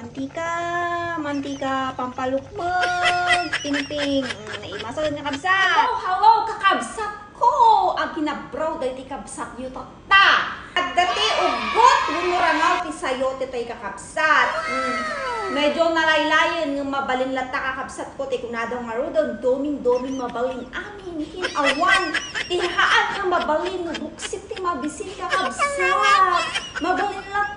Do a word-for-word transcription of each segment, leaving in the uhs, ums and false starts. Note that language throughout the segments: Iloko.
Mantika, mantika, pampalukmeg, pingping. Mm, naimasen nga kabsat. Hello, hello, kakabsat ko! Aginabraw daytoy kabsatyo tatta. Adda ti uggot wenno rangaw ti sayote tayo kakabsat. Mm. Medyo nalaylayen ngem mabalin latta kakabsat ko ti kunada ngaruden, doming-doming mabalin amin. Kin awan ti haan nga mabalin no buksit ti mabisin kakabsat. Mabalin latta.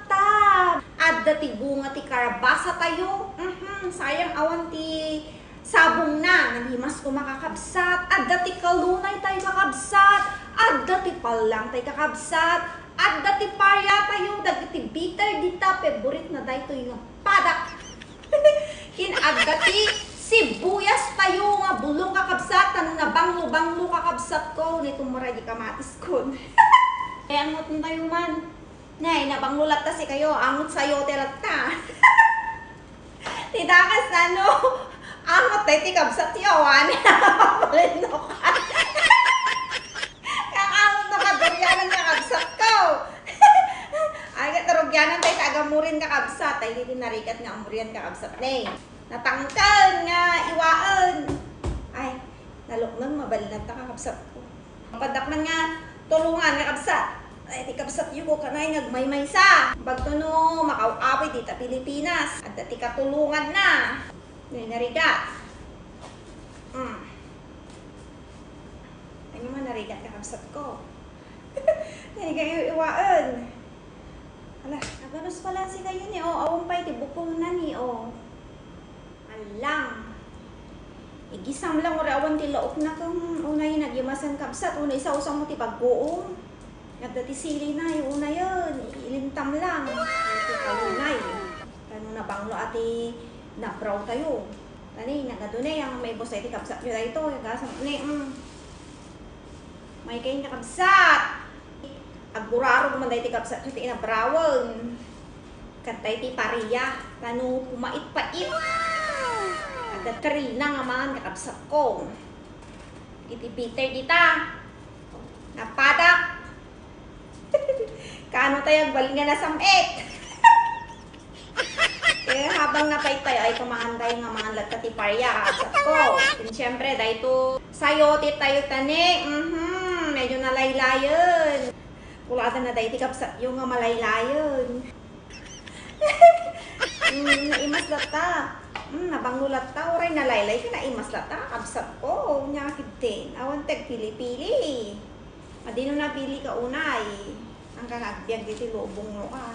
Adda ti bunga ti karabasa tayo. Mhm, sayang awan ti sabongna. Nagimas ko makakabsat. Adda ti kalunay tayo kakabsat. Adda ti pallang tayo kakabsat. Adda ti paria tayo. Dagiti bitter dita, favorite na daytoy nga padak. Kin adda ti sibuyas tayo nga bulong kakabsat. Ano na banglo-banglo kakabsat ko. Naitumara di kamatis ko. Kaya angot tayo man. Nay, nabanglo latta si kayo, angot sayote latta. Ti dakas na, no? Angot tayo ti kabsat yo, awan. Mabalin no ka. Kang angot no ka, durianan ka kabsat ko. Ay, ket rugianan tayo ti agamurin ka kabsat. Ay, di narigat nga amurian ka kabsat, ne. Natangken nga iwaen. Ay, naluknong, mabalin latta ka kabsat ko. Paddak man nga tulongan nga kabsat. Ay, ti kabsat yo ko kanay nga agmaymaysa. Bagto no makaaw-awid dita Pilipinas. Adda ti katulongan na. Nay, narigat. Mm. Ay, naman narigat nga kabsat ko. Narigat yung iwaen. Ala, aganos pala si kayo ni, oh. Awan pay ti bukong na ni, oh. Alang. Igisam lang, uri awan ti laok na kung unay nagyamasan kabsat, unay sausaw mo ti pagguom. Adda ti sili na, yung una yun, ilintam lang. Iti kalunay. Kano nabanglo ati nabraw tayo. Tani, nagado na yung may bosay ti kabsat nyo dahito. Yung gasam, ne, mm. May kain kakabsat. Agurarog man dahito kabsat nyo ti inabrawen. Kantay ti paria, tano pumait-pait. Adda karina nga mangan kakabsat ko. Iti bitter dita. Napadak. Kano tayo agbalin nga nasam-it? Eh, habang napait tayo, ay kumangan tayo nga mangan latta ti paria, kakabsat ko. And syempre, dahito sayote tayo tani. Mhm, medyo nalaylayen. Kulada na dahito kabsat yung nga malaylayen. Mm, naimas latta. Mm, nabanglo latta. Uray nalaylay ka, naimas latta. Kabsat ko. Nya, kidten. Awan tagpili-pili. Adino napili ka unay. Ang kangagbiag diti lubong mo ka.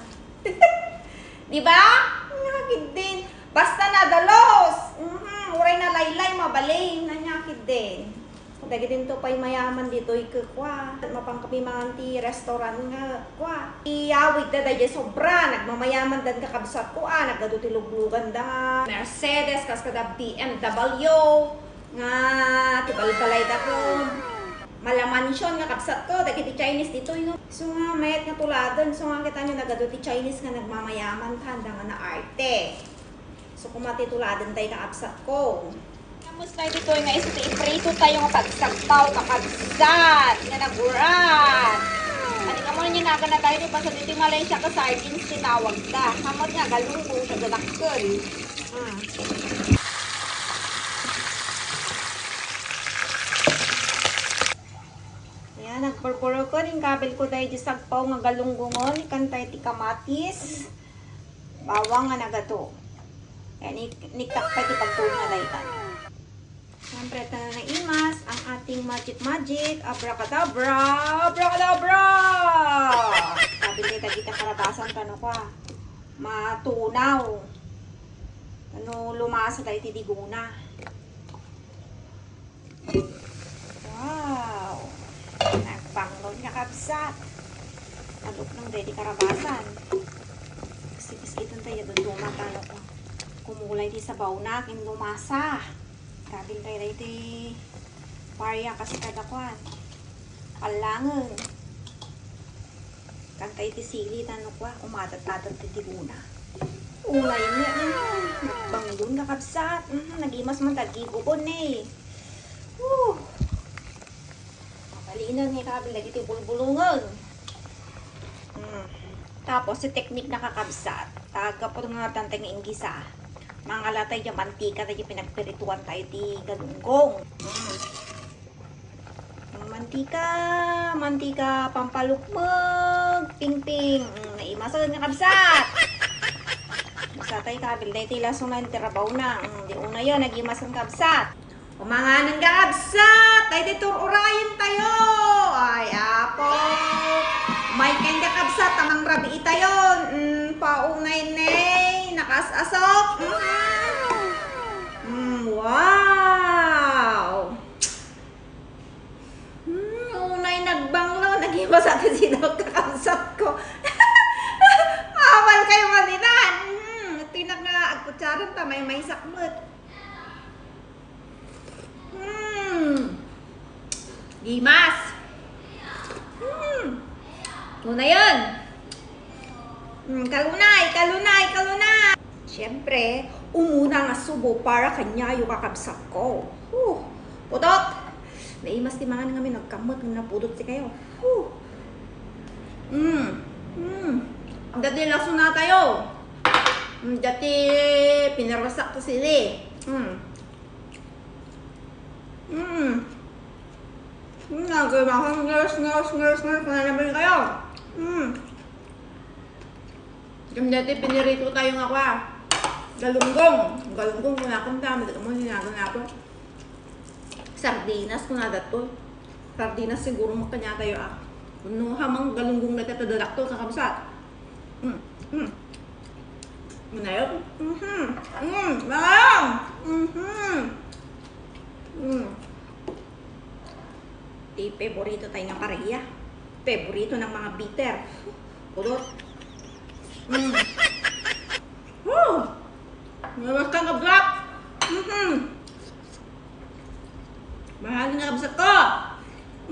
Di ba? Nya, kidten. Basta nadalos. Mhm. Uray nalaylay, mabalin. Nya, kidten. Dagiti into pay mayaman ditoy kekua. Mapangkapimangan ti restaurant nga kua. Iyawid da daydi sobra, nagmamayaman dan kakabsat ko, ah, nagadu ti lugluganda nga Mercedes, kas kada B M W, nga ti balbalay da ko. Mala mansion nga kabsat ko, dagiti Chinese ditoy, no? So nga, mayat nga tuladen, so nga kita nyo nagadu ti Chinese nga nagmamayaman, tanda nga naarte. So, kumatituladen tayo kakabsat ko. Kamusta ditoy nga isu ti iprito tayo nga pagsagpaw, kakabsat, nga naguran? Ani ka mo niya nagan na tayo, di ba, sa dito Malaysia ka sardines tinawag da. Samot nga, galunggong siya, galakkel. Ah. Ayan, nagpurpuro ko, ning kabil ko tayo di sagpaw nga galunggungon, ikantay ti kamatis. Bawang nga nagato. Kaya ni-, niktak pa ti pagtuon na daytan. Siyempre, ito na naimas ang ating magic magic. Abracadabra! Abracadabra! Sabi ni Tagita Karabasan, tano kwa? Matunaw. Ano, lumasa tayo ti diguna. Wow! Nagbanglon nga kabsat. Alok ng ready karabasan. Kasi biskitan tayo duduma tayo ko. Kumulay di sabaw na, kin lumasa. Grabe tayo na iti paria kasi kada kwan. Palangen. Kanta iti sili, tano kwa, umadat-adat ti tiguna. Ulay ni, ah, nagbanglon nga kabsat. Mhm, nagimas man dagiti bukon ni. Woo! Mabalinan ni kabil dagiti bulbulongen. Hmm. Tapos, si teknik na kakabsat. Tagapod nga dantay nga inggisa. Mangalatay diay mantika, daydiay pinagpirituan tayo ti galunggong. Mm. Mantika, mantika, pampalukmeg, pingping. Mm, naimasen nga kabsat. Kabsat ay kabil, daytoy lasona ti rabawna. Mm, di unayen, nagimasen kabsat. Umanganen nga kabsat, ay di tur-urayen tayo. Ay, apo. May ken nga kabsat, tamang rabii tayo. Mm, paunay ne, nakas-asok. Mm. Mm, wow. Hmm, unay nagbanglo, naghimas ti sidok kakabsat ko. Awal kayo malinan. Hmm, tinak nga agkutsaran ta, may may sakmet. Hmm. Gimas. Hmm. Unayen. Hmm, kalunay, kalunay, kalunay. Siyempre, umuna nga subo para kaniayo, kakabsat ko. Huh, pudot! Naimas ti mangan ngamin, nagkammet nga napudot ti kayo. Huh. Mm. Mm. Dati lasona tayo. Mm, dati pinarasak ti sili. Mm. Mm. Mm, nagkamakan, ngeres, ngeres, ngeres, ngeres, pananabay kayo. Mm. Ken dati pinirito tayo nga kwa. Galunggong. Galunggong, kunakon ta, madagamo, hinagan ako. Sardinas, kunada to. Sardinas siguro makanyatayo, ah. Kuno hamang galunggong na tatadalak to, kakabsat. Mm, mm. Manayop? Mhm. Mm, manayop. Mhm. Mm. Ti paborito tayo nga pareha. Paborito ng mga bitter. Pudot. Mm. Woo! Mabas ka nga black. Mhm. Mahal nga kabsat ko.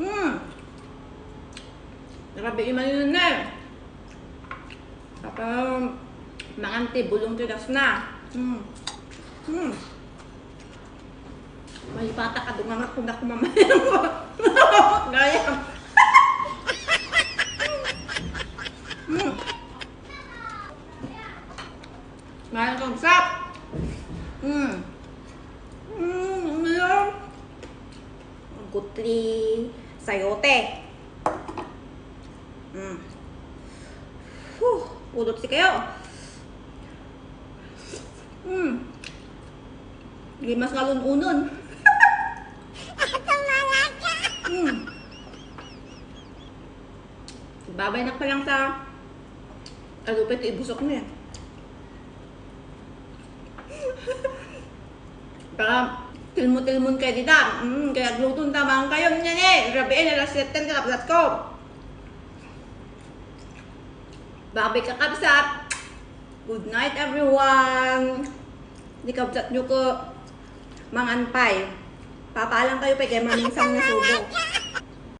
Mm. Grabe, imanin na eh. Papa, mangan ti bulong ti dasna. Mm. Mm. Malipata ka, dunga nga kunak mamaya. Gaya. Mm. Mahal kong sap. Mm. Mm, ano yan? Gutli, sayote. Mm. Huh, pudot ti kayo. Mm. Gimas nga lun-unon. Mm. Babay na pa lang sa alupit, ibusok niya. Para tilmo-tilmon kayo dita. Mm, kaya agluto na tamang kayo niya ni. Rabii, alas siyete, kakabsat ko. Babay, kakabsat. Good night, everyone. Di kabsat nyo ko mangan pay. Papalang kayo, pwede maminsang na subo.